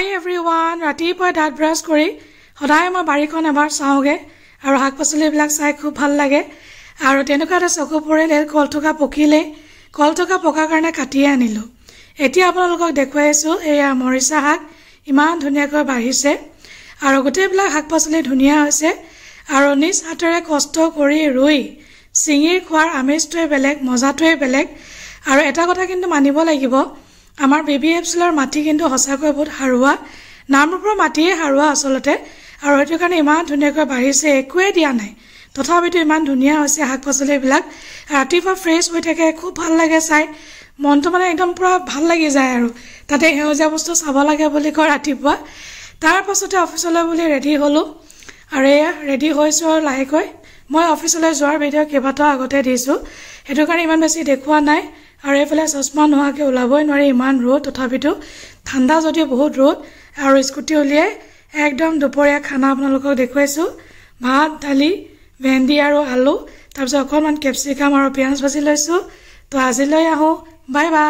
হাই everyone, ৰাতিপুৱাই দাঁত brush কৰি সদায় মই বাৰীখন এবাৰ চাওঁগৈ আৰু শাক পাচলিবিলাক চাই খুব ভাল লাগে। আৰু তেনেকুৱা এটা চকু পৰিল, এই কলথোকা পকিলেই, কলথোকা পকাৰ কাৰণে কাটিয়ে আনিলোঁ। এতিয়া আপোনালোকক দেখুৱাই আছোঁ এয়া মৰিচা শাক, ইমান ধুনীয়াকৈ বাঢ়িছে আৰু গোটেইবিলাক শাক পাচলি ধুনীয়া হৈছে। আৰু নিজ হাতেৰে কষ্ট কৰি ৰুই ছিঙি খোৱাৰ আমেজটোৱে বেলেগ, মজাটোৱে বেলেগ। আৰু এটা কথা কিন্তু মানিব লাগিব, আমাৰ বেবী এপচুলৰ মাটি কিন্তু সঁচাকৈ বহুত সাৰুৱা, নামৰূপৰ মাটিয়ে সাৰুৱা আচলতে। আৰু সেইটো কাৰণে ইমান ধুনীয়াকৈ বাঢ়িছে, একোৱে দিয়া নাই তথাপিতো ইমান ধুনীয়া হৈছে শাক পাচলিবিলাক। ৰাতিপুৱা ফ্ৰেছ হৈ থাকে, খুব ভাল লাগে চাই, মনটো মানে একদম পূৰা ভাল লাগি যায়। আৰু তাতে সেউজীয়া বস্তু চাব লাগে বুলি কয় ৰাতিপুৱা। তাৰ পাছতে অফিচলৈ বুলি ৰেডি হ'লোঁ আৰু এয়া ৰেডি হৈছোঁ। আৰু লাহেকৈ মই অফিচলৈ যোৱাৰ ভিডিঅ' কেইবাটাও আগতে দিছোঁ, সেইটো কাৰণে ইমান বেছি দেখুওৱা নাই। আৰু এইফালে চশমা নোহোৱাকৈ ওলাবই নোৱাৰি, ইমান ৰ'দ, তথাপিতো ঠাণ্ডা যদিও বহুত ৰ'দ। আৰু স্কুটি উলিয়াই একদম দুপৰীয়া খানা আপোনালোকক দেখুৱাইছোঁ, ভাত, দালি, ভেন্দি আৰু আলু, তাৰপিছত অকণমান কেপচিকাম আৰু পিঁয়াজ ভাজি লৈছোঁ। তো আজিলৈ আহোঁ, বাই বাই।